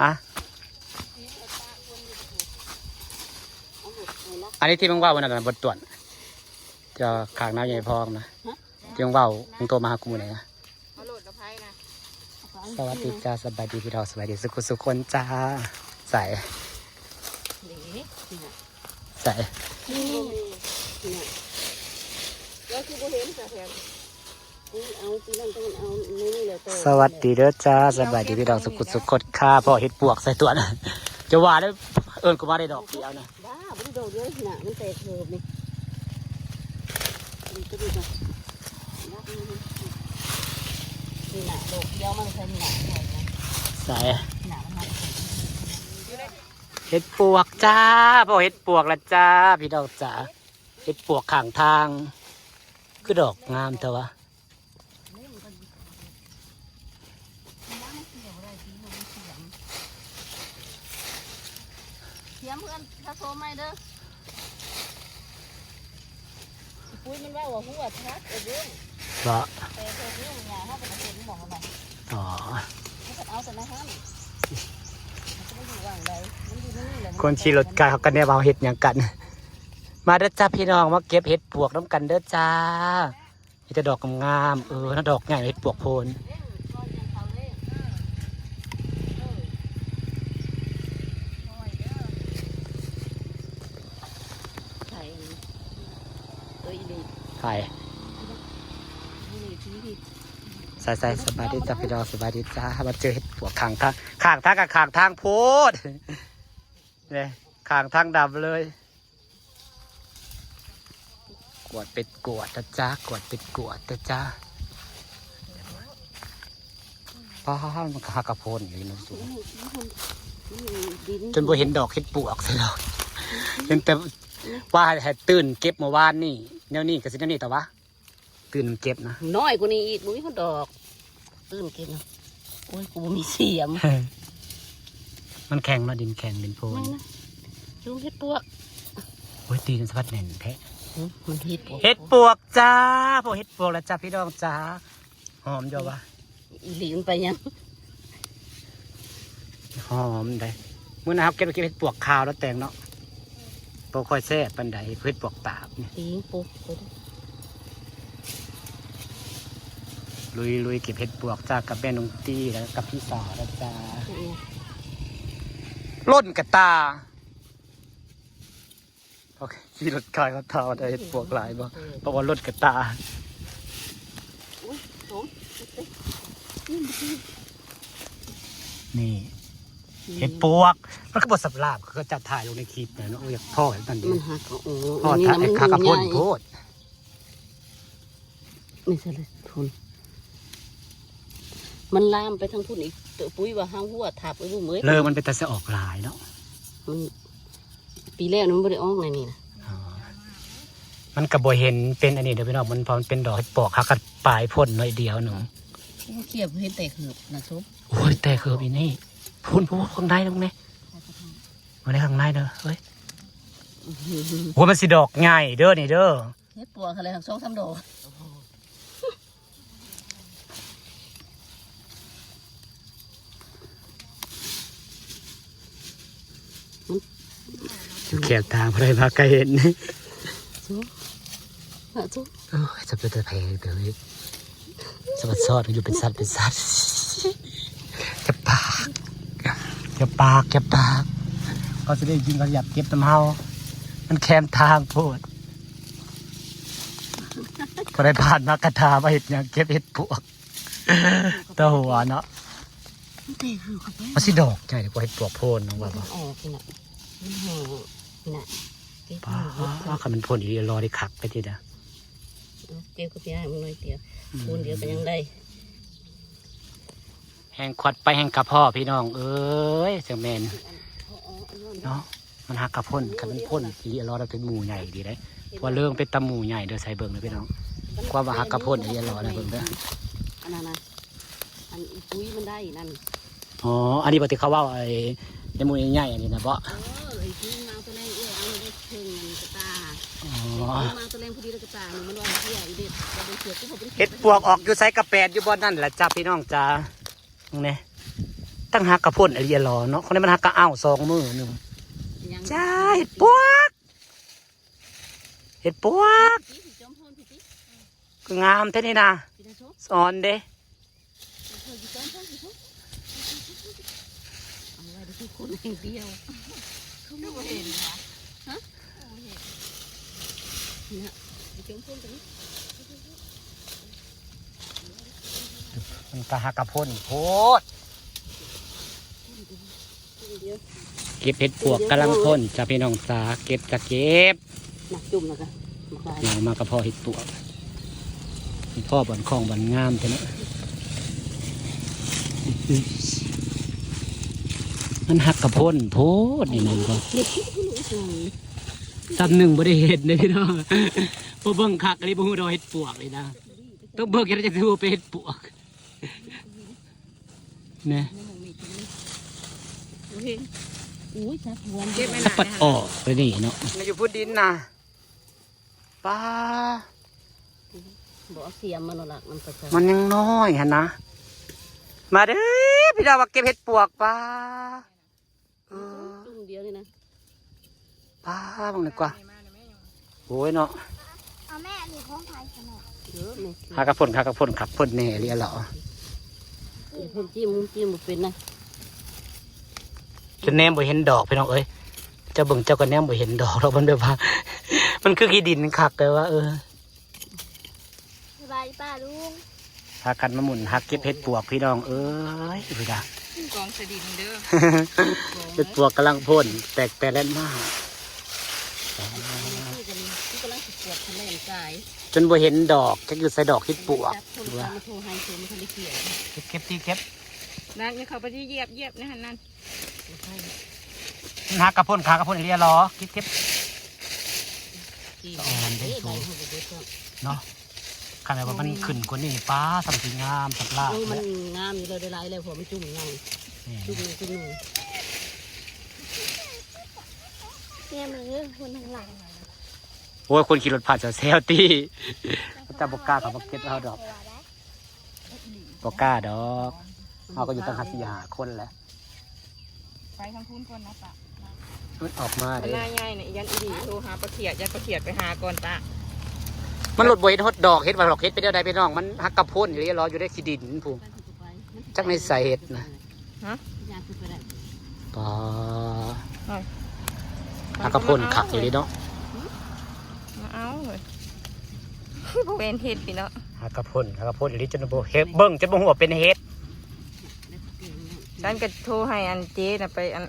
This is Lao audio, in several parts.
ອະ ອັນນີ້ທີ່ມຶງເວົ້າອັນນັ້ນນະ ບົດຕວນ ຈະຂ້າງນາວໃຫຍ່ພອງນະ ທີ່ມຶງເວົ້າ ມຶງໂທມາຫາກູມື້ນັ້ນນະ. ເອົາໂລດລະໄພນະ. ສະຫວັດດີຈ້າ ສະບາຍດີພີ່ນ້ອງ ສະບາຍດີສຸກຄົນ ສຸກຄົນຈ້າ. ໃສ ນີ້ນະ ໃສ ນີ້ນະ ແລ້ວຄືບໍ່ເຫັນສະແຖມ. ອຸ້ຍ ເອົາ ປີນັ້ນຕ້ອງເອົາໃນນີ້ແຫຼະຕໍ່. ສະຫວັດດີເດີຈ້າ ສະບາຍດີພີ່ນ້ອງສຸກຄົນ ສຸກຄົນຄ່າ. ພໍເຫັດປວກໃສ່ຕົວນະ ຈະວ່າແລ້ວ ເອີ້ນກູມາໄດ້ດອກດຽວນະ. ບ້າ ບໍ່ໄດ້ດອກດຽວນະ ມັນແຕກເກີບນີ້. ນີ້ຕົວນີ້ນະ ນີ້ນະ ດອກດຽວມັນໃສ່ນີ້ນະ. ໃສ ນີ້ນະ ມັນມາ ເຫັດປວກຈ້າ ພໍເຫັດປວກລະຈ້າ ພີ່ນ້ອງຈ້າ. ເຫັດປວກຂ້າງທາງ ຄືດອກງາມແທ້ວະ. ທຽມເພື່ອນ ຖ້າໂທໃໝ່ເດີ. ປຸ້ຍມັນເວົ້າວ່າຫົວທັກ ເອີ ເບິ່ງ ເບາະ ແຕ່ເພິ່ນນີ້ຫຍ້າເຮົາກໍບໍ່ເຫັນໝໍນະ. ອໍ ມັນເອົາແຕ່ໃນຫັ້ນ ມັນຈະໄປຢູ່ຫວ່າງໃດ ມັນຢູ່ໃນນີ້ແຫຼະ. ຄົນຂີ່ລົດກາເຂົາກໍແນມເອົາເຮັດຫຍັງກັນ. ມາເດີຈ້າພີ່ນ້ອງ ມາເກັບເຫັດປວກນຳກັນເດີຈ້າ. ມີແຕ່ດອກງາມໆ ເອີ ນະ ດອກໃຫຍ່ ເຫັດປວກໂພນ. ໃຜ ໃສໆ ສະບາຍດີຈ້າພີ່ນ້ອງ ສະບາຍດີຈ້າ. ມາເຈີເຫັດປວກຂ້າງທາງ ຂ້າງທາງກະຂ້າງທາງໂພດ ນີ້ ຂ້າງທາງດຳເລີຍ. ກວດເປັດກວດນະຈ້າ ກວດເປັດກວດນະຈ້າ. ປ້າ ມັນກະຮັກກະໂພນຢູ່ເນາະສູງ ຈົນບໍ່ເຫັນດອກເຫັດປວກໃສ່ດອກ. ເຫັນແຕ່ວ່າໃຫ້ ໃຫ້ຕື່ນເກັບມື້ວານນີ້ ແນວນີ້ກະຊິແນວນີ້ຕະວະ. ຕື່ນເກັບນະ ນ້ອຍກວ່ານີ້ອີກ ບໍ່ມີຄົນດອກ. ຕື່ນເກັບນະ. ໂອ້ຍ ກູບໍ່ມີສຽມ. ມັນແຂງເນາະ ດິນແຂງ ດິນໂພນ. ແມ່ນນະ ລຸມເຫັດປວກ. ໂອ້ຍ ຕີນສະພັດແໜ້ນແທ້. ຫື ມັນເຫັດປວກ ເຫັດປວກຈ້າ ພໍເຫັດປວກລະຈ້າ ພີ່ນ້ອງຈ້າ. ຫອມຢູ່ວະ ອີຫຼີ ມັນໄປຫຍັງ? ຫອມໄດ໋. ມື້ໜ້າເຮົາເກັບ ເກັບເຫັດປວກຂາວແລ້ວແຕ່ງເນາະ ບໍ່ຄ່ອຍແຊບປານໃດ ເຫັດປວກຕາບນີ້. ຕີງປຸກ ລຸຍໆ ເກັບເຫັດປວກຈ້າ ກັບແມ່ນ້ອງຕີ ແລ້ວກັບພີ່ສາວນະຈ້າ. ອືມ ລົ້ນກະຕາ. ໂອເຄ ຂີ່ລົດຂາຍເຂົາຖາມວ່າໄດ້ເຫັດປວກຫຼາຍບໍ່ ເພາະວ່າລົດກະຕາ. ໂອ້ຍ ໂຕ ນີ້ ເຫັດປວກ ມັນຄືບໍ່ສຳລາບ ຄືເຂົາເຈົ້າຖ່າຍລົງໃນຄລິບແຫຼະເນາະ. ໂອ້ຍ ຢາກພໍ້ນັ້ນເດ້ ມັນຫັກ ໂອ້ ພໍ້ ອັນນີ້ນະ ໄອ້ ມັນຂາກະພົ້ນ ໃຫຍ່ໂພດ. ນີ້ໃສ່ລະພຸ້ນ ມັນລາມໄປທາງພຸ້ນອີກ. ເຕີ ປຸ້ຍວ່າເຮົາຫົວທັບ ເອີ ເບິ່ງເອີຍ ເລີ ມັນເປັນຕາສະອອກຫຼາຍເນາະ. ມັນ ປີແລ້ວນັ້ນມັນບໍ່ໄດ້ອອກໃນນີ້ນະ. ອໍ ມັນກະບໍ່ເຫັນເປັນອັນນີ້ເດີພີ່ນ້ອງ ມັນ ເພາະມັນເປັນດອກເຫັດປວກ ເຮົາກະປາຍພົ້ນໜ້ອຍດຽວໜຶ່ງ. ໂອ້ ຂຽບເຫັນແຕ່ເກີບນະສົມ. ໂອ້ຍ ແຕ່ເກີບອີ່ນີ້ ພຸ້ນ ພຸ້ນ ຂ້າງໃນເບິ່ງແດ່ ເບິ່ງໃນຂ້າງໃນເດີ. ເຮີ້ຍ ໂອ້ຍ ມັນຊິດອກໃຫຍ່ເດີນີ້ເດີ. ເຫັດປວກຫັ້ນແຫຼະ ສອງສາມດອກ. ແຄມທາງ ຜູ້ໃດມາກະເຫັນ. ໂອ້ຍ ຈະເປັນຕາແພງເດີ. ສະບັດຊອດຢູ່ເປັນສັດເປັນສັດ. ຢ່າປາກ ຢ່າປາກ ຢ່າປາກ. ເຂົາຊິໄດ້ຍິນ ເຂົາຢາກເກັບນຳເຮົາ. ມັນແຄມທາງໂພດ. ຜູ້ໃດຜ່ານມາກະຖາມວ່າເຮັດຫຍັງ ເກັບເຫັດປວກ. ຕາຫົວເນາະ. ມັນຊິດອກໃຫຍ່ກວ່າເຫັດປວກໂພນ ນ້ອງວ່າບໍ່? ມັນອອກນີ້ນະ ມັນເຫີນີ້ນະ. ປາດ ຄັນມັນໂພນອີ່ຫຼີ ລໍໄດ້ຄັກໄປຕິດະ. ເກັບກະເພຍໃຫ້ມັນໜ້ອຍດຽວ ອືມ ໂພນດຽວກະຍັງໄດ້. ແຮ່ງຂວັດໄປແຮ່ງກະເພາະ ພີ່ນ້ອງເອີຍ ຈັ່ງແມ່ນເນາະ. ມັນຫາກະພົ້ນ ຄັນມັນພົ້ນອີ່ຫຼີ ລໍເປັນໝູ່ໃຫຍ່ດີເດ້. ເພາະວ່າເລີງເປັນຕາໝູ່ໃຫຍ່ເດີ ໃສ່ເບິ່ງເດີພີ່ນ້ອງ. ຄວາມວ່າຫາກະພົ້ນອີ່ຫຼີ ລໍເບິ່ງເດີ. ອັນນັ້ນນະ ອັນອີປຸ້ຍມັນໄດ້ນັ້ນ. ອໍ ອັນນີ້ບໍ່ ທີ່ເຂົາເວົ້າ ໄອ້ ໃນໝູ່ໃຫຍ່ໆ ອັນນີ້ນະເບາະ? ເອີ ໄອ້ທີ່ມາຕົວແລງ ເອື້ອຍເອົາໄດ້ເຄິ່ງອັນກະຕ່າ. ອໍ ມາຕົວແລງພໍດີແລ້ວກະຕ່ານີ້ ມັນວ່າເພຍອີ່ເດັດ ເຫັດປວກອອກຢູ່ໃສກະແປນຢູ່ບ່ອນນັ້ນລະຈ້າ ພີ່ນ້ອງຈ້າ. ເບິ່ງແດ່ ຕັ້ງຮັກກະພົ້ນອີ່ຫຼີຫຼໍເນາະ ຄົນນີ້ມັນຮັກກະເອົາສອງມື້ໜຶ່ງ. ຫຍັງ ຈ້າ ເຫັດປວກ ເຫັດປວກ ພີ່ຕິ ຊິຈົມໂພນ ພີ່ຕິ ຄືງາມແທ້ນີ້ນະ ພີ່ນະໂຊ ສອນເດ້. ເຮົາຊິຈອມໂພນ ພີ່ໂຊ ເອົາໄວ້ເດີ ຄືຄົນແຫ່ງດຽວ ຄືບໍ່ເຫັນຫວາ? ຮະ ບໍ່ເຫັນ ນີ້ນະ ຊິຈົມໂພນຕົວນີ້. ມັນກະຮັກກະພົ້ນໂພດ ເກັບເຫັດປວກກຳລັງພົ້ນຈ້າພີ່ນ້ອງສາ ເກັບຈ້າເກັບ ໜັກຈຸ່ມແລ້ວກະ ເອົາມາກະເພາະເຫັດປວກ ເພາະບ່ອນຂອງບ່ອນງາມແທ້ເນາະ ມັນຮັກກະພົ້ນໂພດນີ້ແມ່ນບໍ່? ຊ້ຳໜຶ່ງບໍ່ໄດ້ເຫັນເດ້ພີ່ນ້ອງ ບໍ່ເບິ່ງຄັກອີ່ຫຼີບໍ່ຮູ້ດອກເຫັດປວກນີ້ນະ ຕ້ອງເບິ່ງຈັ່ງໃດຈັ່ງຊິຮູ້ເປັນເຫັດປວກ. ແນ່ ໂອ້ຍ ຈັກຫວນ ເກັບໄວ້ ສະ ນະ ປັດອອກໄປນີ້ເນາະ ມາຢູ່ພຸ້ນດິນນະ ປ້າ ບໍ່ເອົາສຽມມາເນາະ ລາກມັນກໍ ມັນຍັງນ້ອຍຫັ້ນນະ ມາເດີພີ່ນ້ອງ ມາເກັບເຫັດປວກ ປ້າ. ເອີ ຈຸ່ມດຽວນີ້ນະ ປ້າ ເບິ່ງດີກວ່າ ໂອ້ຍເນາະ ເອົາແມ່ ອັນນີ້ຂອງໃຜຊັ້ນເນາະ ເອີ ແມ່ ຮັກກະພົ້ນ ຮັກກະພົ້ນ ຄັກພົ້ນແນ່ອີ່ຫຼີຫຼໍ ເອີ ເພິ່ນຈິ້ມ ຈິ້ມບໍ່ເປັນນະ ຈົນແນມບໍ່ເຫັນດອກພີ່ນ້ອງເອີຍ ເຈົ້າເບິ່ງເຈົ້າກໍແນມບໍ່ເຫັນດອກດອກ ມັນແບບວ່າ ມັນຄືຂີ້ດິນຄັກ ແຕ່ວ່າ ເອີ ສະບາຍດີປ້າລຸງ ພາກັນມາໝຸນຮັກເກັບເຫັດປວກພີ່ນ້ອງເອີຍ ພຸ້ນນະ ກອງສະດິນເດີ ເຫັດປວກກຳລັງພົ້ນ ແຕກແຕ່ແລ່ນມາ ກຳລັງຊິປວກຂະແໜງກາຍ ຈົນບໍ່ເຫັນດອກ ຈັກຢູ່ໃສດອກເຫັດປວກ ຈັກຄົນກຳລັງໂທໄຮໂທມາທັນໄດ້ກ່ຽວ ເກັບ ເກັບ ຕີເກັບ ນາງຢ່າເຂົ້າໄປຢຽບ ຢຽບໃນຫັ້ນນັ້ນ ມັນຮັກກະພົ້ນ ຂາກະພົ້ນອີ່ຫຼີຫຼໍ ເກັບ ເກັບ ອ່ອນເດ້ ເນາະ ຄັນແບບວ່າມັນຂຶ້ນກວ່ານີ້ ປ້າ ສ່ຳຊິງາມ ສ່ຳລາບ ເອີ ມັນງາມຢູ່ແລ້ວ ໄດ້ຫຼາຍແລ້ວ ເພາະມັນຈຸ່ມໃຫຍ່ ຈຸ່ມ ຈຸ່ມ ແນມເລີຍຄົນທາງຫຼັງ ໂອ້ຍ ຄົນຂີ່ລົດຜ່ານແຊວໆ ຕິ ເຂົາເຈົ້າບໍ່ກ້າເຂົ້າມາເກັບເອົາດອກ. ບໍ່ກ້າດອກ ເຮົາກໍຢູ່ຕັ້ງຫ້າ ສີ່ ຫ້າຄົນແຫຼະ ໄປທາງພຸ້ນກ່ອນນະປະ ມັນອອກມາເດ້ ນາໃຫຍ່ນະ ຢ້ານອີ່ຫຼີ ໂທຫາປາຂຽດ ຢ້ານປາຂຽດໄປຫາກ່ອນຕະ ມັນໂລດບໍ່ເຫັນຮອດດອກ ເຫັດວ່າດອກເຫັດເປັນແນວໃດພີ່ນ້ອງ ມັນຮັກກະພົ້ນອີ່ຫຼີ ລໍຢູ່ໃນຂີ້ດິນພຸ້ນ ຈັກໃນໃສເຫັດນະ ຮະ ປາ ມັນກໍ ມັນກໍ ຮັກກະພົ້ນຄັກອີ່ຫຼີເນາະ ມາເອົາເຮີ້ຍ ບໍ່ແມ່ນເຫັດພີ່ເນາະ ຮັກກະພົ້ນ ຮັກກະພົ້ນອີ່ຫຼີ ຈົນບໍ່ເຫັນ ເບິ່ງຈົນບໍ່ຮູ້ວ່າເປັນເຫັດ ຊັ້ນກໍໂທໃຫ້ອັນເຈນະໄປອັນ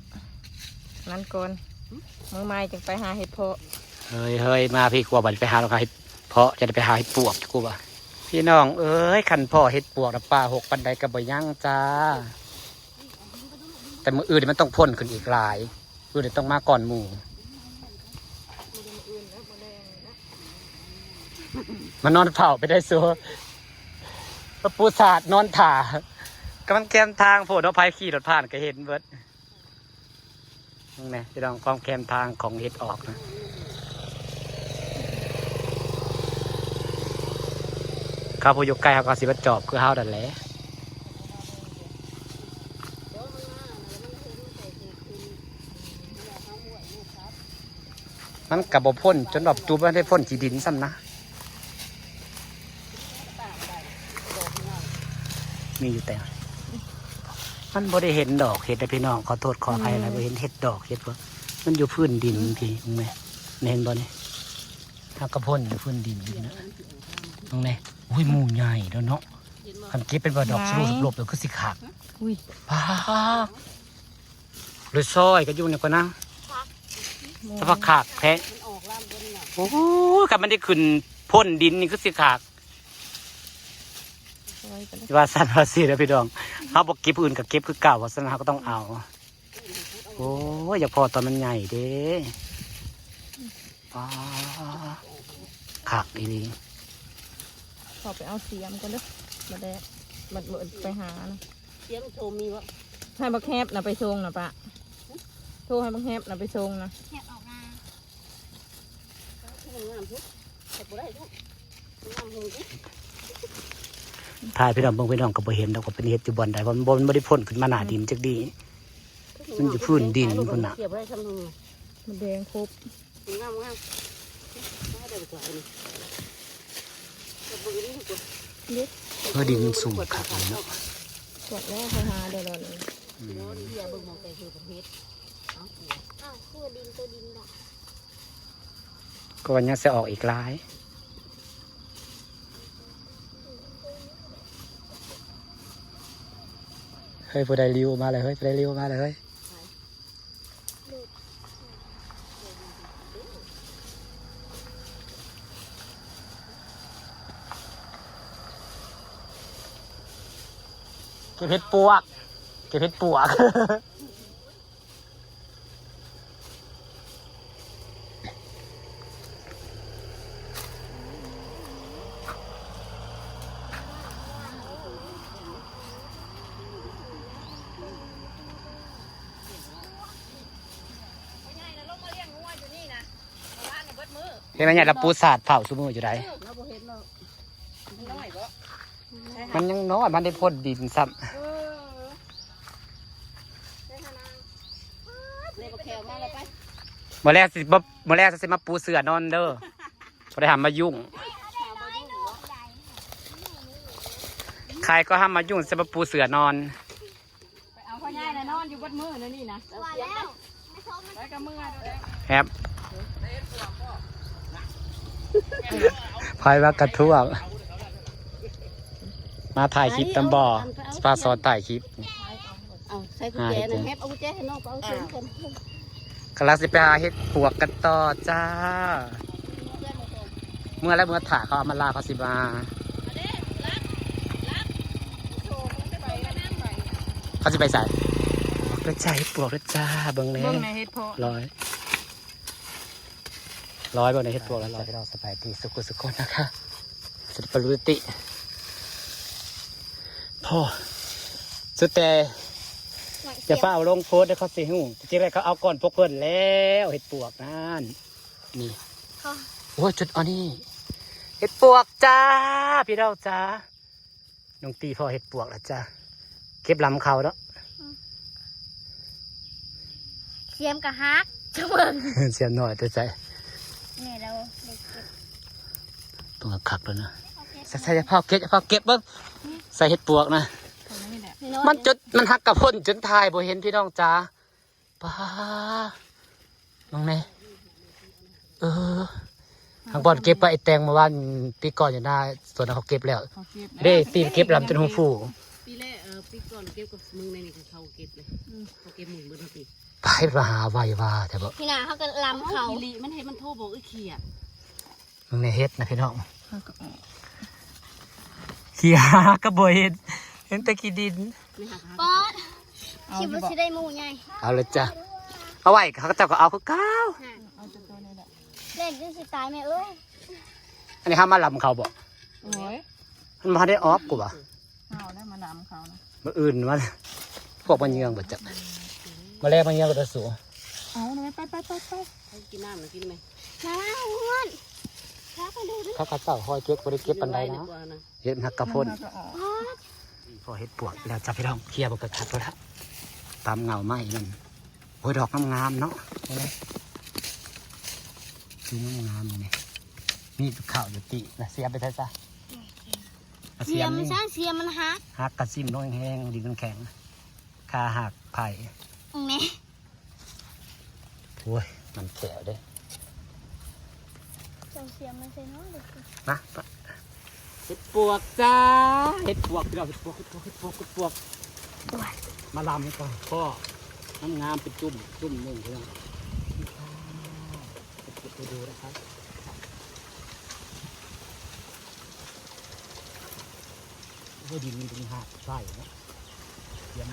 ນັ້ນກ່ອນ ມື້ໃໝ່ຈຶ່ງໄປຫາເຫັດເພາະ ເຮີ້ຍໆ ມາພີ້ກວ່າ ບັດໄປຫາເຫັດເພາະ ຈະໄດ້ໄປຫາເຫັດປວກ ກູວ່າ ພີ່ນ້ອງເອີຍ ຄັນພໍ້ເຫັດປວກນະ ປ່າຮົກປານໃດກໍບໍ່ຍັງຈ້າ ແຕ່ມື້ອື່ນນີ້ມັນຕ້ອງພົ້ນຂຶ້ນອີກຫຼາຍ ມື້ອື່ນຕ້ອງມາກ່ອນໝູ່ ມານອນເຝົ້າໄປໄດ້ໂຊ ມາປູສາດນອນຖ້າ ກໍມັນແຄມທາງໂພດເນາະ ໃຜຂີ່ລົດຜ່ານກໍເຫັນເບິດ. ເບິ່ງແດ່ພີ່ນ້ອງ ຄວາມແຄມທາງຂອງເຫັດອອກນະ ເຂົາຜູ້ຢູ່ໃກ້ເຮົາກໍຊິມາຈອບຄືເຮົານັ້ນແຫຼະ ມັນກໍບໍ່ພົ້ນ ຈົນອອກຕູບ ບໍ່ໄດ້ພົ້ນຂີ້ດິນຊ້ຳນະ. ມີຢູ່ແຕ່ ມັນບໍ່ໄດ້ເຫັນດອກເຫັດເດ້ພີ່ນ້ອງ ຂໍໂທດຂໍອະໄພຫຼາຍ ອືມ ບໍ່ເຫັນເຫັດດອກເຫັດວ່າ ມັນຢູ່ພື້ນດິນພີ້ ເບິ່ງແມ ເຫັນບໍ່ນີ້ ຮັກກະພົ້ນຢູ່ພື້ນດິນພີ້ນະ ເບິ່ງແມ ໂອ້ຍ ໝູ່ໃຫຍ່ເດີເນາະ ຄັນເກັບເປັນວ່າດອກສະໂລບໆ ແລ້ວຄືຊິຄັກ ອຸ້ຍ ປາ ຫຼືຊອຍກໍຢູ່ນີ້ກ່ອນນະ ສະພາບຄັກແທ້ ໂອ້ຍ ຄັນມັນໄດ້ຂຶ້ນພົ້ນດິນນີ້ຄືຊິຄັກ ວ່າຊັ້ນວ່າຊີ້ເດີພີ່ນ້ອງ ເຮົາບໍ່ເກັບ ຜູ້ອື່ນກໍເກັບຄືເກົ່າ ວ່າຊັ້ນເຮົາກໍຕ້ອງເອົາ ໂອ້ຍ ຢາກພໍ້ຕອນມັນໃຫຍ່ເດ້ ປາ ຄັກອີ່ຫຼີ ຂໍໄປເອົາສຽມກ່ອນເດີ ບັດແດດ ບັດມື້ໄປຫານະ ສຽມໂທມີບໍ່ ໃຫ້ບັກແຮບນະໄປສົ່ງນະປະ ໂທໃຫ້ບັກແຮບນະໄປສົ່ງນະ ແຮບອອກມາ ງາມພຸ້ນ ເຮັດບໍ່ໄດ້ພຸ້ນ ງາມເຮີງພຸ້ນ ຖ່າຍພີ່ນ້ອງເບິ່ງ ພີ່ນ້ອງກໍບໍ່ເຫັນດອກວ່າເພິ່ນເຮັດຢູ່ບ່ອນໃດ ເພາະມັນບໍ່ ມັນບໍ່ໄດ້ພົ້ນຂຶ້ນມາໜ້າດິນຈັກດີ້ ມັນຢູ່ພື້ນດິນພຸ້ນນະ. ມັນແດງຄົບ ງາມໆ ເອີ ດິນມັນຊຸ່ມຄັກເລີຍເນາະ. ກວດແລ້ວ ເຂົາຫາໄດ້ແລ້ວນີ້ ອືມ ເຫື່ອເບິ່ງໝ່ອງແຕ່ເຫື່ອປະເພດ ເອົ້າ ອ້າວ ຄືວ່າດິນໂຕດິນດຳ ກໍວ່າຍັງຊິອອກອີກຫຼາຍ. ເຮີ້ຍ ຜູ້ໃດລິ້ວມາແລ້ວເຮີ້ຍ ຜູ້ໃດລິ້ວມາແລ້ວເຮີ້ຍ. ເກັບເຫັດປວກ ເກັບເຫັດປວກ. ເຫັນແມ່ໃຫຍ່ລະປູສາດເຝົ້າຊຸມື້ຢູ່ໃດ. ມັນຍັງນ້ອຍ ມັນໄດ້ພົ້ນດິນຊ້ຳ. ມື້ແລກຊິມາ ມື້ແລກຊິມາປູເສື່ອນອນເດີ ບໍ່ໄດ້ຫ້າມມາຫຍຸ້ງ. ໃຄກໍຫ້າມມາຫຍຸ້ງ ຊິມາປູເສື່ອນອນ. ເອົາພໍ່ໃຫຍ່ນະ ນອນຢູ່ເບິດມື້ນະນີ້ນະ ວ່າແລ້ວ ໄປກັບເມືອໂດດແດງ ແຮບ ໃຜວ່າກະທ້ວງ ມາຖ່າຍຄລິບນຳບໍ່ ຊິພາສອນຖ່າຍຄລິບ. ເອົາໃສ່ກຸນແຈນະ ແຮບ ເອົາກຸນແຈໃຫ້ນ້ອງ ໄປເອົາເຄື່ອງກ່ອນ. ກຳລັງຊິໄປຫາເຫັດປວກກັນຕໍ່ຈ້າ. ເມື່ອແລ້ວ ເມື່ອຖ້າເຂົາເອົາມາລາ ເຂົາຊິມາ. ເຂົາຊິໄປໃສ? ເຮັດປວກເດີຈ້າ ເບິ່ງແດ່ ເບິ່ງແດ່ເຫັດເຜາະ ລອຍ ລອຍ ເບິ່ງແດ່ເຫັດປວກລອຍ. ພີ່ນ້ອງ ສະບາຍດີສຸກຄົນ ສຸກຄົນນະຄະ ສະບາຍດີ ພໍ ສຸດແຕ່ ຢ່າຟ້າວລົງໂພສເດີ ເຂົາຊິຮູ້. ທີ່ແລກເຂົາເອົາກ່ອນພວກເພິ່ນແລ້ວ ເຫັດປວກນັ້ນ. ນີ້ ໂອ້ຍ ຈຸດອັນນີ້ ເຫັດປວກຈ້າ ພີ່ນ້ອງຈ້າ. ນ້ອງຕີພໍ້ເຫັດປວກແລ້ວຈ້າ. ເກັບລຳເຂົາເນາະ ອືມ ສຽມກະຫັກ ຈະເບິ່ງ ສຽມນ້ອຍແຕ່ໃສ ນີ້ແລ້ວໄດ້ເກັບ ຕົວຄັກແລ້ວນະ. ໃສ່ ໃສ່ ຢ່າຟ້າວເກັບ ຢ່າຟ້າວເກັບເບິ່ງ ອືມ ໃສ່ເຫັດປວກນະ ນີ້ແຫຼະ ມັນຈົນ ມັນຫັກກະພົ້ນຈົນຖ່າຍບໍ່ເຫັນ ພີ່ນ້ອງຈ້າ. ປ້າ ມອງແນ່ ເອີ ທາງບ່ອນເກັບໄປແຕ່ງເມື່ອວານ ປີກ່ອນຢູ່ໜ້າສວນເຂົາເກັບແລ້ວ ເຂົາເກັບແລ້ວ ເດ້ ຕີເກັບລຳຈົນຫູຟູ. ປີແລກ ເອີ ປີກ່ອນເກັບກັບມຶງໃນນີ້ ເຂົາເກັບເລີຍ ອືມ ເຂົາເກັບໝູ່ເບິດເຮົາຕີ ໄປມາຫາໄວວ່າແທ້ບໍ? ພີ່ນາເຮົາກໍລຳເຂົາ ອີ່ຫຼີ ມັນເຮັດ ມັນໂທບໍ່ ເອີ ເຂຍ ເບິ່ງໃນເຫັດນະພີ່ນ້ອງ ເຂົາກໍອອກ ຂີ້ຫາກໍບໍ່ເຫັນ ເຫັນແຕ່ຂີ້ດິນ. ປອດ ເອົາຢູ່ບໍ່ ຊິບໍ່ ຊິໄດ້ໝູ່ໃຫຍ່ ເອົາເລີຍຈ້າ ເອົາໄວ້ ເຂົາເຈົ້າກໍເອົາຄືເກົ່າ ເອົາແຕ່ໂຕນີ້ແຫຼະ ແລ່ນຈົນຊິຕາຍແມ່ເອີຍ. ອັນນີ້ເຮົາມາລຳເຂົາບໍ່? ໂອ້ຍ ມັນບໍ່ໄດ້ອອກ ກູວ່າ ເຮົາແລ້ວມານຳເຂົານະ ມື້ອື່ນມາ ພວກມັນເຍືອງບໍ່ຈັກ ມາແລກມັນເຍືອງກໍໄດ້ສູ ເອົາໄປ ໄປ ໄປ ໄປ ໄປ ເຂົາກິນນ້ຳນະ ກິນໄໝ ນ້ຳຮ້ອນ ພາໄປດູດິ ເຂົາກໍເຈົ້າຄອຍເກັບ ບໍ່ໄດ້ເກັບປານໃດນະ ເຮັດມັນຫັກກະພົ້ນ ມັນຫາກໍອອກ ພໍເຫັດປວກແລ້ວຈ້າພີ່ນ້ອງ ເຄຍມັນກໍຄັກແລ້ວ ຕາມເຫງົາໄມ້ນັ້ນ. ໂອ້ຍ ດອກງາມໆເນາະ ນີ້ງາມໆນີ້ ມີເຂົ້າຢູ່ຕິລະ ເສຍໄປໃສຊະ? ອາ ສຽມ ສຽມມັນ ນີ້ ສຽມມັນຫັກ ຫັກກະຊິ້ມລົງແຮງໆ ດິນມັນແຂງ ຄາຫັກໄຜ່ ແມ່ ໂອ້ຍ ມັນແຂວເດ້ ເຈົ້າສຽມມັນໃສ່ເນາະ ມາ ເຫັດປວກຈ້າ ເຫັດປວກ ພີ່ນ້ອງ ເຫັດປວກ ເຫັດປວກ ເຫັດປວກ ເຫັດປວກ ໂອ້ຍ ມາລຳກ່ອນ ພໍ້ ງາມໆ ເປັນຈຸ້ມ ຈຸ້ມໜຶ່ງ ພີ່ນ້ອງ ເກັບໄປດູນະຄັບ. ໂອ້ຍ ດິນມັນເປັນຫາກໃສ່ເນາະ ຕຽມ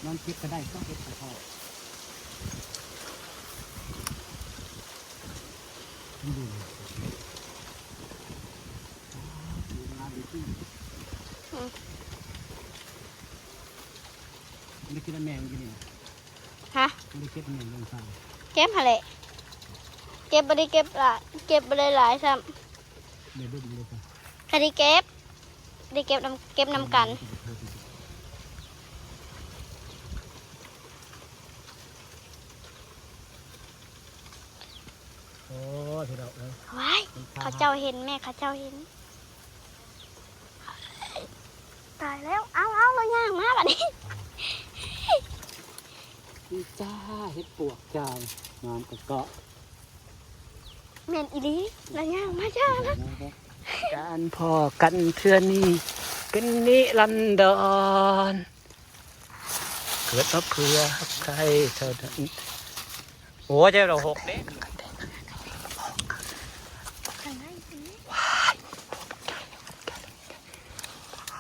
ນອນເກັບກໍໄດ້ ຕ້ອງເກັບໃສ່ທໍ່ ມັນດີ ງາມດີ ອືມ ໄດ້ກິນແມງຢູ່ນີ້ ຮະ ໄດ້ເກັບແມງລົງຊາ ເກັບຫັ້ນແຫຼະ ເກັບບໍ່ໄດ້ເກັບຫຼາຍ ເກັບບໍ່ໄດ້ຫຼາຍຊ້ຳ ໄດ້ເບິ່ງ ໄດ້ ກະໄດ້ເກັບ ໄດ້ເກັບນຳ ເກັບນຳກັນ. ໂອ້ ພີ່ນ້ອງເອີຍ ວ້າຍ ມັນພາ ເຂົາເຈົ້າເຫັນ ແມ່ເຂົາເຈົ້າເຫັນ. ຕາຍແລ້ວ ເອົາ ເອົາ ລາວຍ່າງມາບັດນີ້. ນີ້ຈ້າ ເຫັດປວກຈ້າ ງາມກະເກາະ. ແມ່ນອີ່ຫຼີ ລາວຍ່າງມາຈ້າ. ການພໍ້ກັນເທື່ອນີ້ເປັນນິລັນດອນ ເກີດມາເພື່ອຮັກໃຄເທົ່ານັ້ນ. ໂອ້ຍ ເຈົ້າດອກຫົກເດ້.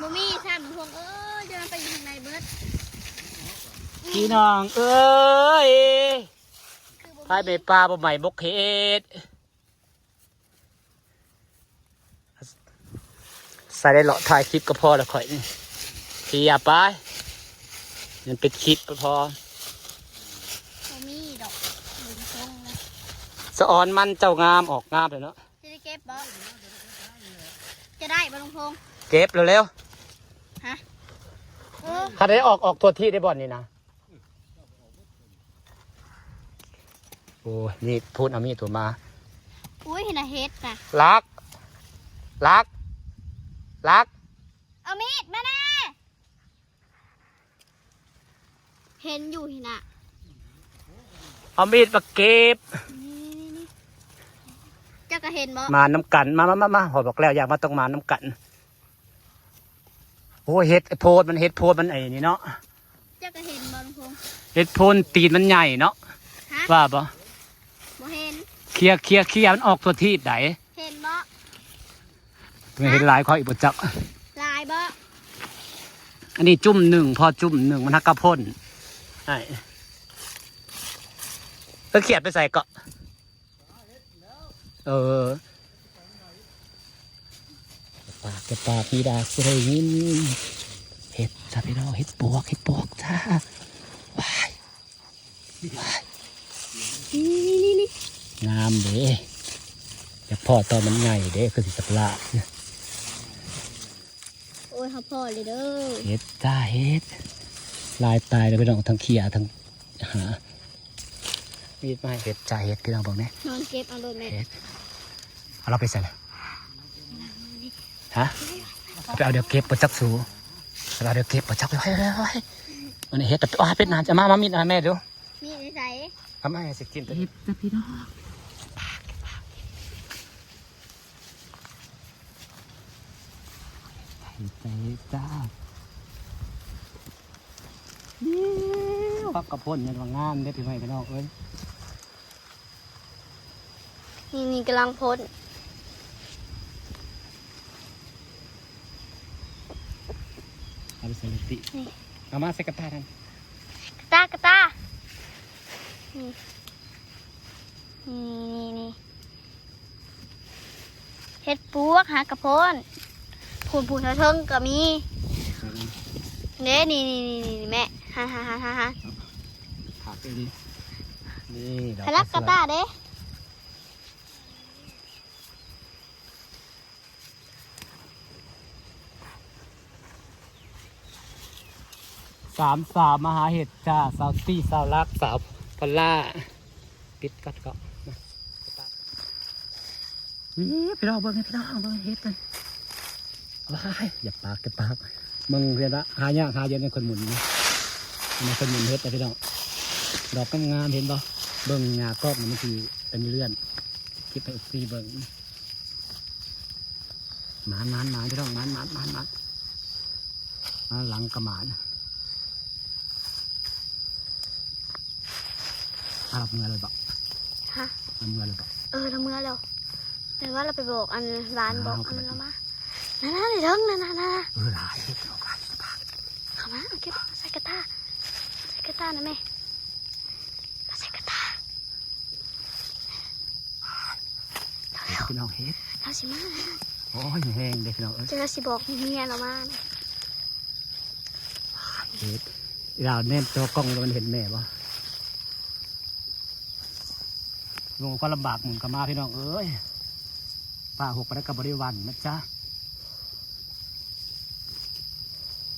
ບໍ່ມີຊ້ຳ ພວກເອີຍ ຈະໄປຢູ່ທາງໃດເບິດ. ພີ່ນ້ອງເອີຍ ພາຍແມ່ປ່າບໍ່ໄໝ້ບົກເຂດ. ໃສ່ໄດ້ເລາະຖ່າຍຄລິບກະພໍລະຂ້ອຍນີ້ ເພຍໄປ ມັນເປັນຄລິບກະພໍ. ບໍ່ມີດອກ ເບິ່ງຊົງນະ. ສະອອນມັນເຈົ້າງາມ ອອກງາມແລ້ວເນາະ. ຈະໄດ້ເກັບບໍ່? ຈະໄດ້ບໍ່ ລຸງພົງ? ເກັບເລັວໆ. ຮະ? ເອີ ຄັນໄດ້ອອກ ອອກທົ່ວທີ່ໄດ້ບ່ອນນີ້ນະ. ໂອ້ຍ ມີດ ພຸ້ນເອົາມີດໂຕມາ. ອຸ້ຍ ເຫັນນະເຫັດນະ. ລັກ ລັກ ລັກ ເອົາມີດມາແດ່. ເຫັນຢູ່ຫັ້ນນະ ເອົາມີດມາເກັບ. ນີ້ໆໆ ເຈົ້າກະເຫັນບໍ່? ມານຳກັນ ມາໆໆ ຂ້ອຍບອກແລ້ວ ຢາກມາຕ້ອງມານຳກັນ. ໂອ້ຍ ເຫັດໂພນມັນ ເຫັດໂພນມັນໄອ້ນີ້ເນາະ. ເຈົ້າກະເຫັນບໍ່ ລຸງພົງ? ເຫັດໂພນຕີນມັນໃຫຍ່ເນາະ. ຮະ? ວ່າບໍ່? ບໍ່ເຫັນ. ເຄຍ ເຄຍ ເຄຍ ມັນອອກທົ່ວທີບໃດ. ເຫັນບໍ່? ເຫັນຫຼາຍ ຂ້ອຍບໍ່ຈັກ. ຫຼາຍບໍ່? ອັນນີ້ຈຸ້ມໜຶ່ງ ພໍຈຸ້ມໜຶ່ງ ມັນຫາກະພົ້ນ. ເອີ ຂຽດໄປໃສເກາະ? ເອີ ປາກແກະປາກ ມີດາຊິໄດ້ຍິນ. ເຫັດຈ້າພີ່ນ້ອງ ເຫັດປວກ ເຫັດປວກຈ້າ. ວ້າຍ ວ້າຍ ນີ້ໆໆໆ ງາມເດ້. ຢາກພໍ້ຕອນມັນໃຫຍ່ເດ້ ຄືຊິຈັກຫຼາຍ. ໂອ້ຍ ເຮົາພໍ້ເລີຍເດີ. ເຫັດຈ້າ ເຫັດ ຫຼາຍຕາຍເດີພີ່ນ້ອງ ທັງເຄຍ ທັງຫາ. ມີດມາໃຫ້ ເຫັດຈ້າ ເຫັດ ພີ່ນ້ອງເບິ່ງແດ່. ນອນເກັບເອົາໂລດແມ່. ເຫັດ ເອົາລາວໄປໃສລະ? ຮະ? ໄປເອົາດຽວເກັບບໍ່ຈັກສູ. ໄປເອົາດຽວເກັບບໍ່ຈັກ. ເຮີ້ຍ ເຮີ້ຍ ເຮີ້ຍ ອັນນີ້ເຫັດ ເອົາເປັດນານ. ເອົາມາ ມາມີດໃຫ້ແມ່ດູ. ມີດໃນໃສ? ເອົາມາໃຫ້ຊິກິນ. ເຫັດຈ້າພີ່ນ້ອງ. ເຫັດຈ້າ ເຫັດຈ້າ. ນີ້ ປັບກະພົ້ນຍັງວ່າງາມເດ້ພີ່ນ້ອງເອີຍ. ນີ້ໆ ກຳລັງພົ້ນ. ເອົາໄປໃສ່ລົດຕິ. ນີ້ ເອົາມາໃສ່ກະຕ່າຫັ້ນ. ກະຕ່າ ກະຕ່າ. ນີ້ ນີ້ໆໆ ເຫັດປວກຫາກະພົ້ນ. ພຸ້ນໆ ທາງເທິງກະມີ. ເດ້ ນີ້ໆໆໆ ແມ່ ຫັ້ນໆໆໆ ຜັກອີ່ຫຼີ. ນີ້ດອກ ພະລັກກະຕ່າເດ້. ສາມສາວມາຫາເຫັດຈ້າ ສາວຕີ ສາວລັກ ສາວພັນລາ. ປິດກັດເກາະ. ນີ້ພີ່ນ້ອງເບິ່ງ ພີ່ນ້ອງເບິ່ງເຫັດກັນ. ວ້າຍ ຢ່າປາກ ຢ່າປາກ. ເບິ່ງເຫັນລະ ຫາຍາກຫາເຢັນໃນຄົນໝຸນນີ້ ໃນຄົນໝຸນເຫັດນະພີ່ນ້ອງ. ດອກງາມໆ ເຫັນບໍ່? ເບິ່ງຫຍ້າກອກນີ້ມັນຊິເປັນເລື່ອນ. ເກັບໃຫ້ເອັຟຊີເບິ່ງ. ໝານໆໆ ພີ່ນ້ອງ ໝານໆໆໆ. ມາຫຼັງກະໝານ. ພາລາວເມືອແລ້ວບໍ? ຮະ? ລາວເມືອແລ້ວບໍ? ເອີ ລາວເມືອແລ້ວ. ແຕ່ວ່າລາວໄປບອກອັນຫຼານບອກອັນລາວມາ. ນັ້ນໆ ໃນເທິງນັ້ນໆ. ເອີ ຫຼາຍເຫັດ ພີ່ນ້ອງ ຫຼາຍ. ເຂົ້າມາ ເອົາເກັບໃສ່ກະຕ່າ ໃສ່ກະຕ່ານະແມ່. ມາໃສ່ກະຕ່າ. ເຫັດ ພີ່ນ້ອງ ເຫັດ. ລາວຊິມາ. ໂອ້ຍ ແຮງເດ້ພີ່ນ້ອງເອີຍ. ເຈົ້າຊິບອກເມຍລາວມາ. ເຫັດ ລາວແນມຈໍກ້ອງແລ້ວມັນເຫັນແມ່ບໍ່? ໂອ້ ຄວາມລຳບາກໝູນກະມາ ພີ່ນ້ອງເອີຍ. ຟ້າຫົກປານໃດກະບໍ່ໄດ້ຫວັ່ນນະຈ໊ະ.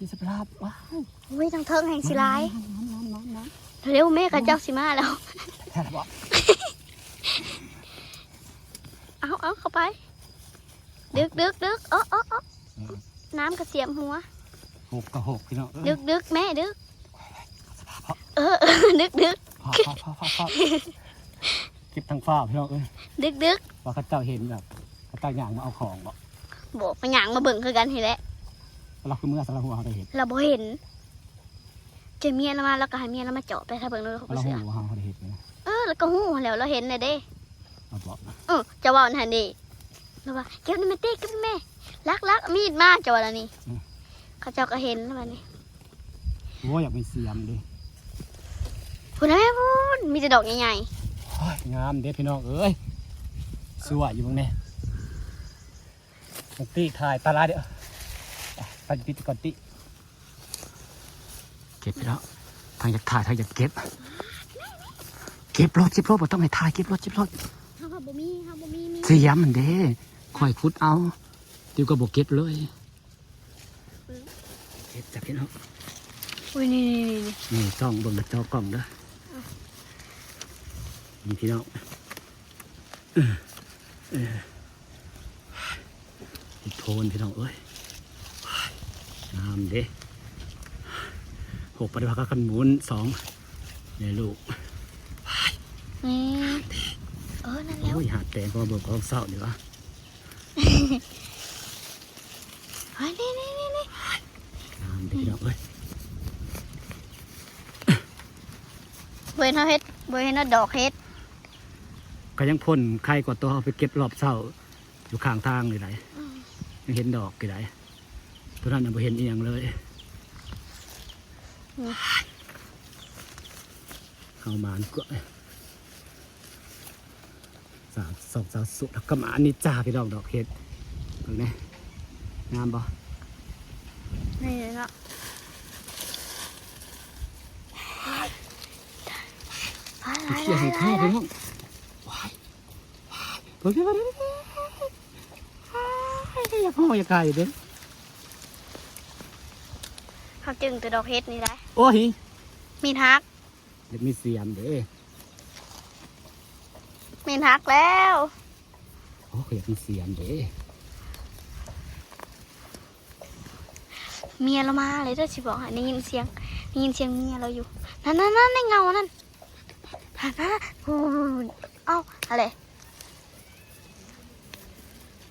ຊິສະພາບ ວ້າຍ ໂອ້ຍ ທາງເທິງແຮ່ງຊິຫຼາຍ. ນ້ຳ ນ້ຳ ນ້ຳ ນ້ຳ ນ້ຳ ເລັວແມ່ ເຂົາເຈົ້າຊິມາແລ້ວ. ແທ້ແລ້ວບໍ່? ເອົາ ເອົາເຂົ້າໄປ. ດຶກ ດຶກ ດຶກ ເອີ ເອີ ເອີ ອືມ ນ້ຳກະສຽມຫົວ. ຫົກກະຫົກ ພີ່ນ້ອງເອີຍ. ດຶກ ດຶກ ແມ່ ດຶກ. ເອີ ເອີ ດຶກ ດຶກ. ພໍ ພໍ ພໍ ພໍ ພໍ ເກັບທາງຟ້າ ພີ່ນ້ອງເອີຍ. ດຶກ ດຶກ. ວ່າເຂົາເຈົ້າເຫັນແບບ ເຂົາເຈົ້າຍ່າງມາເອົາຂອງບໍ? ບໍ່ ເຂົາຍ່າງມາເບິ່ງຄືກັນຫັ້ນແຫຼະ. ລາວຄືເມືອສາລະຫົວ ເຮົາໄດ້ເຫັນ. ລາວບໍ່ເຫັນ. ເຈົ້າເມຍລາວມາ ລາວກະໃຫ້ເມຍລາວມາເຈາະໄປ ຖ້າເບິ່ງດູເຂົາບໍ່ເຊື່ອ. ລາວຮູ້ວ່າເຮົາໄດ້ເຫັນນະ. ເອີ ລາວກະຮູ້ຫັ້ນແຫຼ້ວ ລາວເຫັນແລ້ວເດ້. ເອົາບໍ? ເອີ ເຈົ້າເວົ້າຫັ້ນເດ້. ລາວວ່າ ເກັບນີ້ແມ່ຕິ ເກັບນີ້ແມ່ ລັກ ລັກ ມີດມາ ເຈົ້າວ່າລະນີ້. ອືມ ເຂົາເຈົ້າກະເຫັນລະບາດນີ້. ໂອ້ຍ ຢາກມີສຽມເດ້. ພຸ້ນນະແມ່ ພຸ້ນ ມີແຕ່ດອກໃຫຍ່ໆ. ໂອ້ຍ ງາມເດ້ພີ່ນ້ອງເອີຍ. ສົວຍຢູ່ເບິ່ງແດ່. ນ້ອງຕິຖ່າຍຕາຫຼາຍເດີ້. ໄປ ໄປ ປິດກ່ອນຕິ. ເກັບໄປແລ້ວ ທັງຢາກຖ່າຍທັງຢາກເກັບ. ເກັບໂລດ ເກັບໂລດ ບໍ່ຕ້ອງໃຫ້ຖ່າຍ ເກັບໂລດ ເກັບໂລດ. ເຮົາ ເຮົາບໍ່ມີ ເຮົາບໍ່ມີ ມີ ສຽມຫັ້ນເດ້ ຂ້ອຍຂຸດເອົາ ຕິວກໍບໍ່ເກັບເລີຍ. ອືມ ເກັບ ຈັບເຫັນເນາະ. ອຸ້ຍ ນີ້ ນີ້ ນີ້ ນີ້ ສ່ອງເບິ່ງກະຈໍກ້ອງເດີ້. ນີ້ພີ່ນ້ອງ ເອີ ເອີ ເຫັດໂພນພີ່ນ້ອງເອີຍ ງາມເດ້. ຫົກປານໃດວ່າກັນໝູນສອງແມ່ລູກ. ນີ້ ເອີ ນັ້ນແຫຼ້ວ. ໂອ້ຍ ຫາແຕງ ເພາະວ່າເບິ່ງຂອງເຊົ້ານີ້ວະ. ເຮີ້ຍ ນີ້ ນີ້ ນີ້ ນີ້ ງາມເດ້ພີ່ນ້ອງເອີຍ. ບໍ່ເຫັນເຮົາເຮັດ ບໍ່ເຫັນເຮົາດອກເຫັດ ກະຍັງພົ້ນໄຄກວ່າໂຕເຮົາໄປເກັບລອບເຊົ້າຢູ່ຂ້າງທາງນີ້ໄດ໋. ອືມ ຍັງເຫັນດອກຢູ່ໄດ໋ ໂຕນັ້ນນະບໍ່ເຫັນອີ່ຫຍັງເລີຍ. ອືມ ເຮົາມານກວ່າ. ສາມ ສອງ ສາມ ສູດ ກະມານີ້ຈ້າພີ່ນ້ອງ ດອກເຫັດ ເບິ່ງແດ່ ງາມບໍ່? ນີ້ເນາະ ຫຼາຍ ເຂົຍໃຫ້ເຂົຍພີ່ນ້ອງ. ວ້າຍ ວ້າຍ ເບິ່ງ ເບິ່ງ ເບິ່ງ ວ້າຍ ຢາກຮ້ອງຢາກໄຫ້ເດ້. ເຮົາຈຶ່ງແຕ່ດອກເຫັດນີ້ໄດ໋. ໂອ້ຍ ມີດຫັກ. ຢາກມີສຽມເດ້ ມີດຫັກແລ້ວ. ໂອ້ ຂ້ອຍຢາກມີສຽມເດ້. ເມຍລາວມາເລີຍເດີ້ ຊິບອກໃຫ້ ໄດ້ຍິນສຽງ ໄດ້ຍິນສຽງເມຍລາວຢູ່ ນັ້ນໆໆ ໃນເງົານັ້ນ ຫັ້ນນະ ພຸ້ນ ເອົ້າ ຫັ້ນແຫຼະ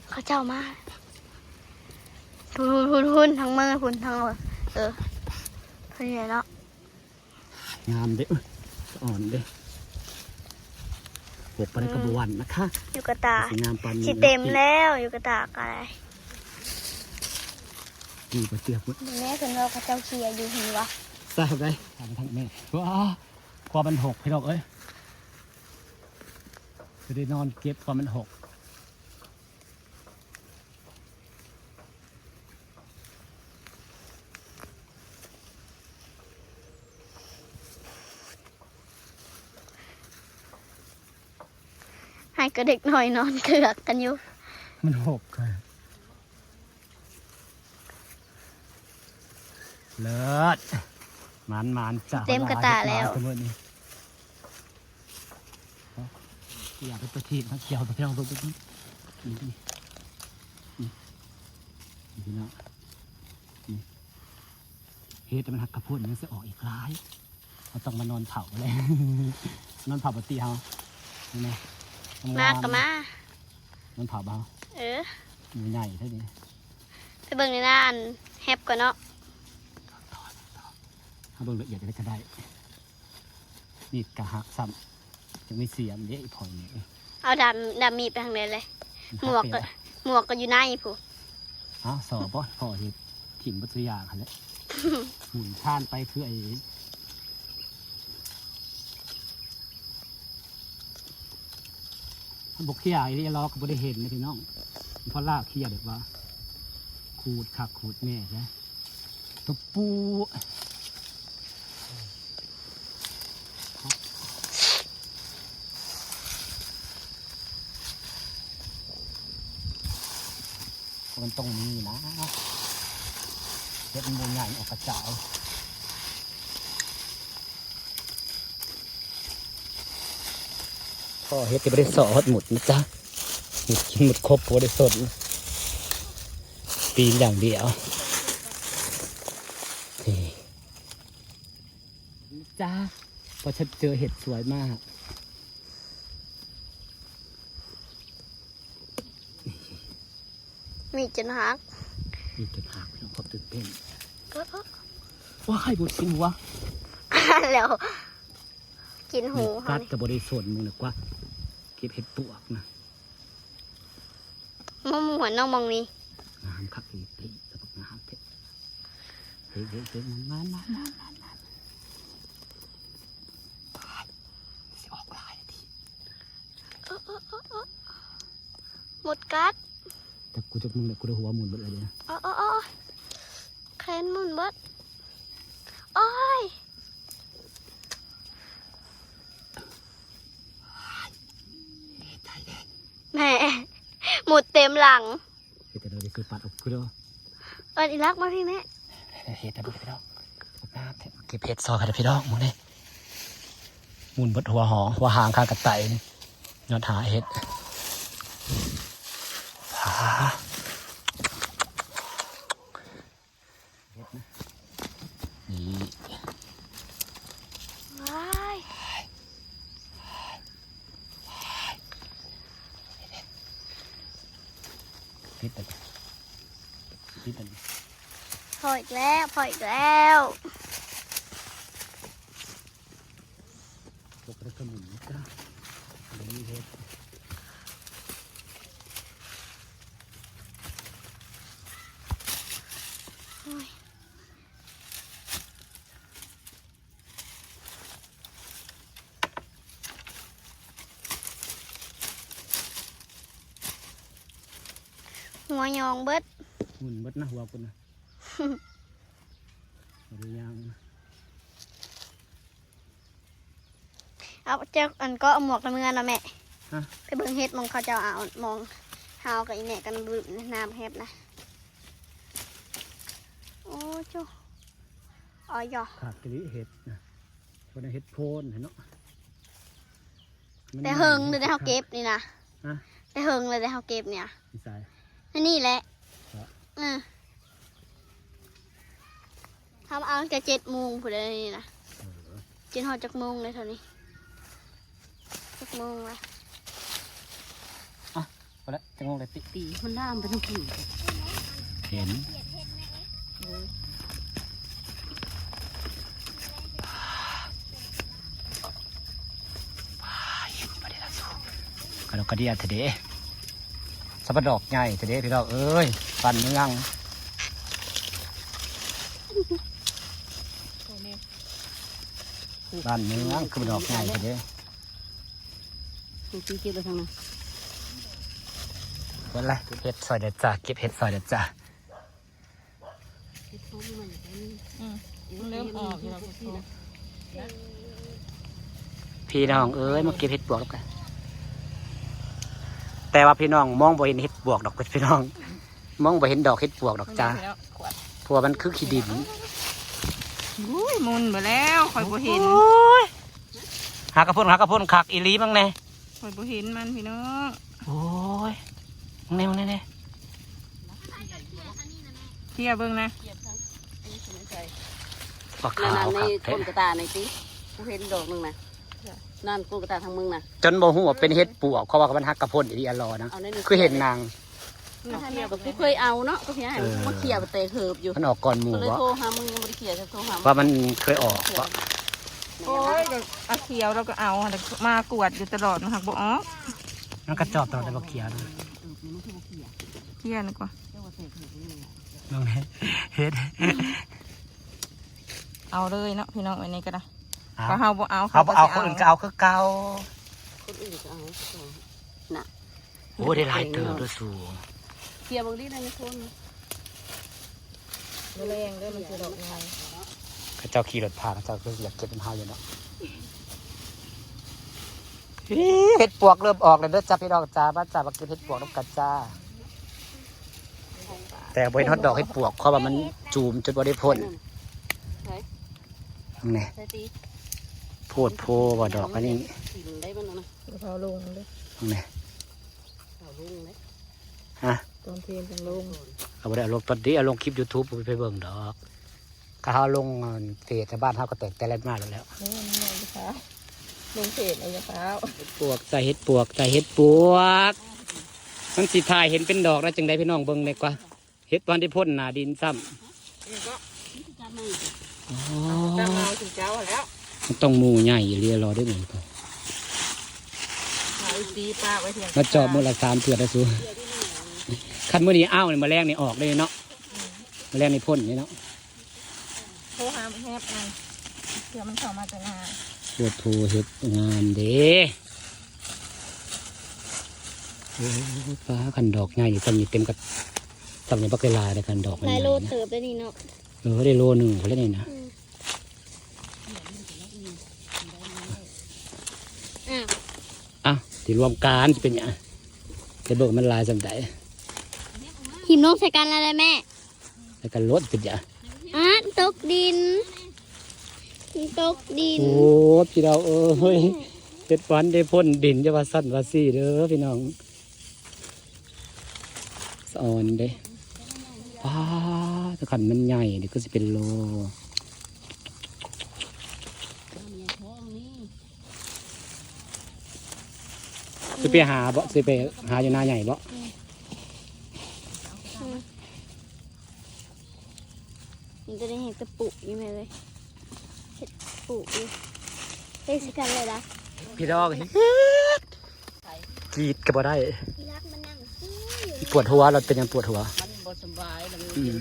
ເຂົາເຈົ້າມາ ພຸ້ນໆໆ ທາງເມືອພຸ້ນ ທາງ ເອີ ເພິ່ນນີ້ແຫຼະເນາະ. ງາມເດ້ ເອີຍ ສະອອນເດ້ ຫົກປານໃດກະບໍ່ຫວັ່ນນະຄະ. ຢູກະຕາ ຊິງາມປານນີ້ ຊິເຕັມແລ້ວ ຢູກະຕາກະໄດ້. ນີ້ບໍ່ເຊື່ອພຸ້ນ ເບິ່ງແນ່ ເພິ່ນວ່າເຂົາເຈົ້າເຄຍຢູ່ ເຫັນບໍ່? ໃສ່ເຂົ້າໄປ ທາງແມ່ ວ້າ ຄວາມມັນຫົກພີ່ນ້ອງເອີຍ ຊິໄດ້ນອນເກັບ ຄວາມມັນຫົກ. ໃຫ້ກະເດັກນ້ອຍນອນເກືອກກັນຢູ່ ມັນຫົກ. ເລີດ ໝານໆ ຈ້າ ເຕັມກະຕາແລ້ວ ມື້ນີ້. ຢ່າໄປປະທີດມາກ່ຽວ ພີ່ນ້ອງ ເບິ່ງ ເບິ່ງ ເບິ່ງ ນີ້ ນີ້ ນີ້ ພີ່ນ້ອງ ນີ້ ເຮັດໃຫ້ມັນຫັກກະໂພນ ຍັງຊິອອກອີກຫຼາຍ. ເຮົາຕ້ອງມານອນເຜົາແລ້ວ ນອນເຜົາປະຕິເຮົາ ນີ້ນະ ມາກະມາ ນອນເຜົາບໍ່? ເອີ ໝູ່ໃຫຍ່ແທ້ນີ້. ໄປເບິ່ງໃນໜ້າອັນແຮັບກ່ອນເນາະ ເຮົາເບິ່ງລະອຽດກະໄດ້. ມີດກະຫັກຊ້ຳ ຈັ່ງມີສຽມເດ້ ອີ່ພໍ່ນີ້. ເອົາດາມ ດາມມີດໄປທາງໃດເລີຍ? ໝວກກະ ໝວກກະຢູ່ໃນພຸ້ນ. ເອົ້າ ສໍບໍ່ ພໍ່ເຮັດຖິ້ມເບິດສຸຢ່າງຫັ້ນແຫຼະ. ໝູນຄານໄປຄືໄອ້ ມັນບໍ່ເຄຍອີ່ຫຼີ ລາວກໍບໍ່ໄດ້ເຫັນນະພີ່ນ້ອງ. ເພາະລາວເຄຍແບບວ່າຂູດຄັກຂູດແນ່ນະ ຕະປູ. ມັນຕ້ອງມີນະ ເຫັດມັນບໍ່ໃຫຍ່ອອກກະຈາຍ. ພໍເຫັດທີ່ບໍ່ໄດ້ເສາະຮອດໝຸດນະຈ໊ະ ໝຸດກິນໝຸດຄົບບໍ່ໄດ້ສົນ ປີນຢ່າງດຽວ. ນີ້ ຈ້າ พอฉันเจอเห็ดสวยมาก มีดจนหัก มีดจนหัก พี่น้อง ความตื่นเต้น เออ เออ ว้าย บดสิหัว แล้ว กินหู กัดก็บ่ได้สนมึงนะกว่า เก็บเห็ดปวกนะ มะม่วนน้องมองนี่ งามคักอีหลี ตะบักงามแท้ เฮ้ย เฮ้ย เฮ้ย มัน มัน มัน มัน มัน มัน สิออกหลายนาที เออ เออ เออ เออ มดกัด แต่กูจักมึงแหละ กูได้หัวหมุนเบิดเลยเนี่ย เออ เออ เออ แขนหมุนเบิด โอ้ย แหม หมดเต็มหลัง เฮ็ดจั่งใด๋สิปัดออกคือเด้อ เอิ้นอีลักมาพี้แม่ เฮ็ดให้เบิ่งพี่น้อง งามแท้ เก็บเห็ดซอยกันเด้อพี่น้อง มื้อนี้ หมุนเบิดหัวหอ หัวหางคากระต่ายนี่ ยอดหาเห็ด หา เห็ดนะ นี่ ว้าย ติดอันนี้ ติดอันนี้ พออีกแล้ว พออีกแล้ว ตกแล้วก็หมุนนะจ๊ะ อันนี้เห็ด โอ้ย หัวยองเบิด หมุนเบิดนะหัวกูนะ บ่ได้ย่างนะ เอาเจ้าอันก็เอาหมวกไปเมือนะแม่ ฮะ ไปเบิ่งเห็ดหม่องเขาเจ้าเอา หม่องเฮากับอีแม่กันบึ้มน้ำเห็ดนะ โอ้โจ้ อ๋อยอ คักอีหลีเห็ดนะ บ่ได้เห็ดโพนเนาะ แต่เฮิงเลยเฮาเก็บนี่นะ ฮะ แต่เฮิงเลยเฮาเก็บเนี่ย นิสัย อันนี้แหละ เหรอ เออ เฮามาเอาตั้งแต่เจ็ดโมงพุ้นเลยนี่นะ เออ จนฮอดจักโมงเลยเท่านี้ จักโมงละ อ่ะ พอแล้ว จักโมงเลยติ ตีมันล่ามไปทั้งคืน เห็น เออ เห็นบ่ได้ละสู กระดกกระเดียแท้เด้ สะบะดอกใหญ่แท้เด้พี่น้องเอ้ย บ้านเมือง บ้านเมืองคือดอกใหญ่แท้เด้ นี่เก็บไว้ทางนั้น เพิ่นละ เก็บเห็ดซอยเด้อจ้า เก็บเห็ดซอยเด้อจ้า อืม มันเริ่มออกแล้ว พี่น้องเอ้ย มาเก็บเห็ดปวกแล้วกัน แต่ว่าพี่น้องมองบ่เห็นเห็ดปวกดอกพี่น้อง มองบ่เห็นดอกเห็ดปวกดอกจ้า เพราะว่ามันคือขี้ดิน อุ้ย มุนไปแล้ว ข่อยบ่เห็น โอ้ย หากระพุ้น หากระพุ้น คักอีหลีมั้งแน่ ข่อยบ่เห็นมันพี่น้อง โอ้ย มึงแน่ มึงแน่ แน่ เคลียร์เบิ่งนะ ปลาขาว นั่นน่ะ ใน คักแท้ ต้นกระต่ายนี่ติ กูเห็นดอกหนึ่งนะ นั่นต้นกระต่ายทางมึงนะ จนบ่ฮู้ว่าเป็นเห็ดปวก เพราะว่ามันหักกระพุ้นอีหลีอะลอนะ เอาในนี้ คือเห็นนาง เอาเขียวแบบกูเคยเอาเนาะ ก็เพียงให้ เออ มันมาเขียวแต่เหิบอยู่ มันออกก่อนหมู่ ก็เลย บ่ โทรหามึง ยังบ่ได้เขียว จะโทรหามึง ว่ามันเคยออกบ่ โอ้ย ก็เอาเขียวเราก็เอา มากวดอยู่ตลอด มันหักบ่ออก มันกระจอบตลอดเลย บ่เขียวนะ เขียวนี่กว่า น้องเห็ด เห็ด ເອົາເລີຍເນາະພີ່ນ້ອງ ອັນນີ້ກໍໄດ້. ເອົາ ເຮົາບໍ່ເອົາ ເຮົາບໍ່ເອົາ ເຂົາກໍຊິເອົາ ຄົນອື່ນກໍເອົາຄືເກົ່າ. ນະ ໂອ້ ໄດ້ຫຼາຍເຕີບເດີສູ. ເຄຍເບິ່ງດິ ໃນໂພນ ມື້ແລງເດີ ມັນຊິດອກໃຫຍ່. ເຂົາເຈົ້າຂີ່ລົດຜ່ານ ເຂົາເຈົ້າຄືຊິຢາກເກັບນຳເຮົາຢູ່ເນາະ. ອີ ເຫັດປວກເລີ່ມອອກແລ້ວເດີຈ້າ ພີ່ນ້ອງຈ້າ. ມາຈ້າ ມາເກັບເຫັດປວກນຳກັນຈ້າ. ແຕ່ບໍ່ເຫັນຮອດດອກເຫັດປວກ ເພາະວ່າມັນຈູມຈົນບໍ່ໄດ້ພົ້ນ. ໃສ ນີ້ ໃສຕິ ໂພດໂພວ່າດອກອັນນີ້. ເອົາລົງເດີ ນີ້ ເອົາລົງເດີ ຮະ ຕອນເພນຈັ່ງລົງ. ເອົາບໍ່ໄດ້ເອົາລົງຕອນນີ້ ເອົາລົງຄລິບຢູທູບ ບໍ່ມີໃຜເບິ່ງດອກ. ກະເຮົາລົງເຟສ ແຕ່ບ້ານເຮົາກໍແຕກແຕ່ແລ້ນມາແລ້ວ. ໂອ້ ມັນນ້ອຍຢູ່ ຟ້າວລົງເຟສ ເອົາຢ່າຟ້າວ. ເຫັດປວກຈ້າ ເຫັດປວກຈ້າ ເຫັດປວກ. ມັນຊິຖ່າຍເຫັນເປັນດອກແລ້ວຈັ່ງໃດ ພີ່ນ້ອງເບິ່ງແດ່ກວ່າ. ເຫັດບໍ່ທັນໄດ້ພົ້ນໜ້າດິນຊ້ຳ. ນີ້ກໍ ອໍ ຕາມເອົາຄືເກົ່າແລ້ວ. ມັນຕ້ອງໝູ່ໃຫຍ່ອີ່ຫຼີ ລໍໄດ້ນີ້. ເອົາອີ່ຕີປາກໄວ້ເທື່ອ ມາຈອບມື້ລະສາມເທື່ອໄດ້ສູ. ຄັນມື້ນີ້ເອົານີ້ ມື້ແລງນີ້ອອກເລີຍເນາະ. ອືມ ມື້ແລງນີ້ພົ້ນເລີຍເນາະ. ໂທຫາແຮບນະ ເພື່ອມັນເຂົ້າມາແຕ່ນາ. ໂພດໂພເຮັດງາມເດ້. ໂອ້ ປ້າ ຄັນດອກໃຫຍ່ຊ່ຳນີ້ເຕັມກະ ຊ່ຳນີ້ບັກຫຼາຍເດ້ ຄັນດອກມັນໃຫຍ່ນະ. ຫຼາຍໂລເຕີບໄດ້ນີ້ເນາະ. ເອີ ໄດ້ໂລໜຶ່ງພຸ້ນແຫຼະນີ້ນະ. ອືມ ອ້າວ ອ້າວ ຊິລວມກັນຊິເປັນຫຍັງ ໄປເບິ່ງມັນຫຼາຍສ່ຳໃດ. ຖິ້ມລົງໃສ່ກັນແລ້ວແຫຼະແມ່. ແລ້ວກໍລົດຂຶ້ນຈ້າ. ອ້າ ຕົກດິນ ຕົກດິນ. ໂອ້ ພີ່ນ້ອງເອີຍ ເຮັດວັນໄດ້ພົ້ນດິນ ຢ່າວ່າຊັ້ນວ່າຊີ້ເດີພີ່ນ້ອງ. ສະອອນເດ້. ວ້າ ແຕ່ຄັນມັນໃຫຍ່ນີ້ຄືຊິເປັນໂລ. ຊິໄປຫາບໍ່? ຊິໄປຫາຢູ່ນາໃຫຍ່ບໍ່? ອືມ ອືມ ມັນຈະໄດ້ເຮັດກະປຸຢູ່ແມ່ເອີຍ ເຮັດປຸຢູ່. ເຮັດຄືກັນເລີຍລະ ພີ່ນ້ອງ. ກຣີດກໍບໍ່ໄດ້ ອີລັກມານັ່ງ ປວດຫົວ. ລາວເປັນຫຍັງປວດຫົວ? ມັນບໍ່ສະບາຍ ລະມັນ ອືມ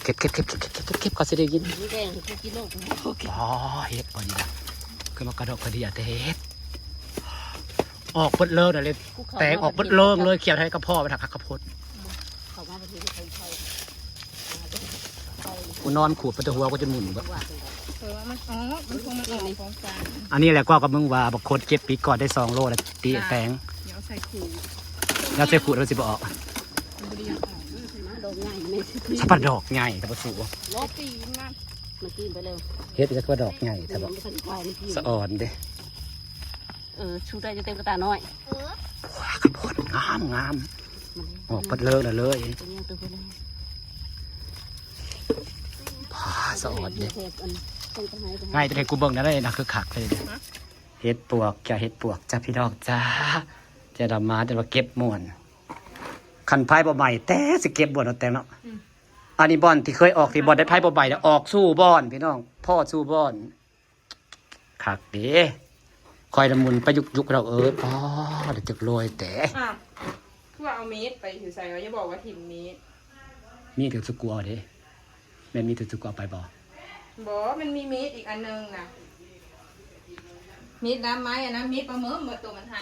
ເຈັບຫົວ. ເກັບ ເກັບ ເກັບ ເກັບ ເກັບ ເກັບ ເກັບ ເຂົາຊິໄດ້ຍິນ. ມີແດງຄືກິໂລ ອໍ ເຫັດບໍ່ນີ້ນະ ຄືມາກະດອກກະເດຍແຕ່ເຫັດ. ອອກເບິດເລີຍນະເລັດ ແຕກອອກເບິດເລີຍ ຂຽວໄທກະພໍ້ໄປທາງຄັກກະໂພດ. ເຂົ້າມາປະເທດໄທ ກູນອນຂູດໄປແຕ່ຫົວກູຈົນໝຸ່ນເບິດ. ເອີ ມັນອອກ ມັນຄົງມັນອອກຂອງການ. ອັນນີ້ແຫຼະ ກວ່າກັບມຶງວ່າ ບັກໂຄດເກັບປີກ່ອນໄດ້ສອງໂລ ແລ້ວຕິແຕງ ເອົາໃສ່ຂູດ ເອົາໃສ່ຂູດ ມັນຊິບໍ່ອອກ. ມັນບໍ່ໄດ້ຢາກອອກ ດອກໃຫຍ່ ສະປະດອກໃຫຍ່ ແຕ່ບໍ່ສູ້ ລອບຕີນມັນ ມັນກິນໄປແລ້ວ. ເຮັດຈັກວ່າດອກໃຫຍ່ແທ້ບໍ່ ສະອອນເດ້. ເອີ ຊູໄດ້ແຕ່ເຕັມກະຕ່ານ້ອຍ. ໂອ້ຍ ຂະໂພດງາມໆ ອອກເບິດເລີຍນະເລີຍ. ປາ ສະອອນເດ້. ງ່າຍແຕ່ໃຫ້ກູເບິ່ງນະເລີຍນະ ຄືຄັກເລີຍ. ເຫັດປວກຈ້າ ເຫັດປວກຈ້າ ພີ່ນ້ອງຈ້າ. ຈະດຳມາ ແຕ່ວ່າເກັບມ່ວນ ຄັນໄຟບໍ່ໄໝ້ແຕ່ຊິເກັບມ່ວນເນາະ ແຕງເນາະ. ອືມ ອັນນີ້ບ່ອນທີ່ເຄີຍອອກ ທີ່ບ່ອນໄດ້ໄຟບໍ່ໄໝ້ ອອກສູ່ບ່ອນ ພີ່ນ້ອງ ພໍ້ສູ່ບ່ອນ. ຄັກເດ້ ຂ້ອຍລະໝຸນໄປຍຸກໆ ແລ້ວ ເອີຍ ປ້າ ໄດ້ຈັກໂລຍແຕ່. ອ້າວ ຄືວ່າເອົາມີດໄປຢູ່ໃສວະ? ຢ່າບອກວ່າຖິ້ມມີດ. ມີດກໍສຸກູເອົາເດ້. ແມ່ນມີດທີ່ສຸກູເອົາໄປບໍ່? ບໍ່ ມັນມີມີດອີກອັນໜຶ່ງນະ ມີດດ້າມໄມ້ອັນນັ້ນ ມີດປາເໝີບໍ່ ໂຕມັນຫາ